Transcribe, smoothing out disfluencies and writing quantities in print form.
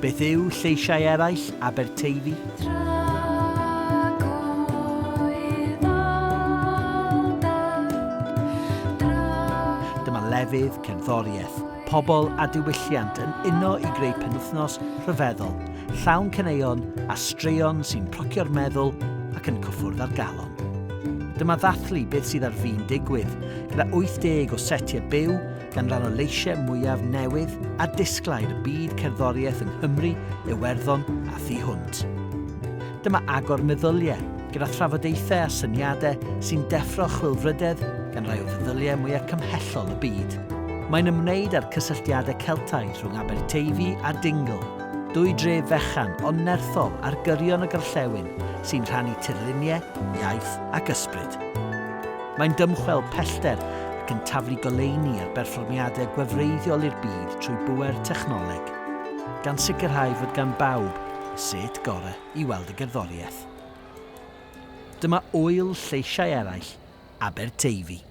Beth yw Lleisiau Eraill Aberteifi? Dyma lefydd, cerddoriaeth, pobl a diwylliant yn uno i greu penwythnos rhyfeddol, llawn caneuon a straeon sy'n procio'r meddwl ac yn cyffwrdd â'r galon. Dyma ddathlu beth sydd ar fin digwydd, gyda 80 o setiau byw gan ran o leisiau mwyaf newydd a disglair y byd cerddoriaeth yng Nghymru, Iwerddon a thu hwnt. Dyma agor meddyliau, gyda thrafodaethau a syniadau sy'n deffro chwilfrydedd gan rai o feddyliau mwyaf cymhellol y byd. Mae'n ymwneud â'r cysylltiadau Celtaidd rhwng Aberteifi a Dingle, dwy dref fechan ond nerthol ar gyrion y gorllewin sy'n rhannu tirluniau, iaith ac ysbryd. Mae'n dymchwel pellter ac yn taflu goleuni ar berfformiadau gwefreiddiol i'r byd trwy bŵer technoleg, gan sicrhau fod gan bawb y set gorau i weld y gerddoriaeth. Dyma Ŵyl Lleisiau Eraill, Aberteifi.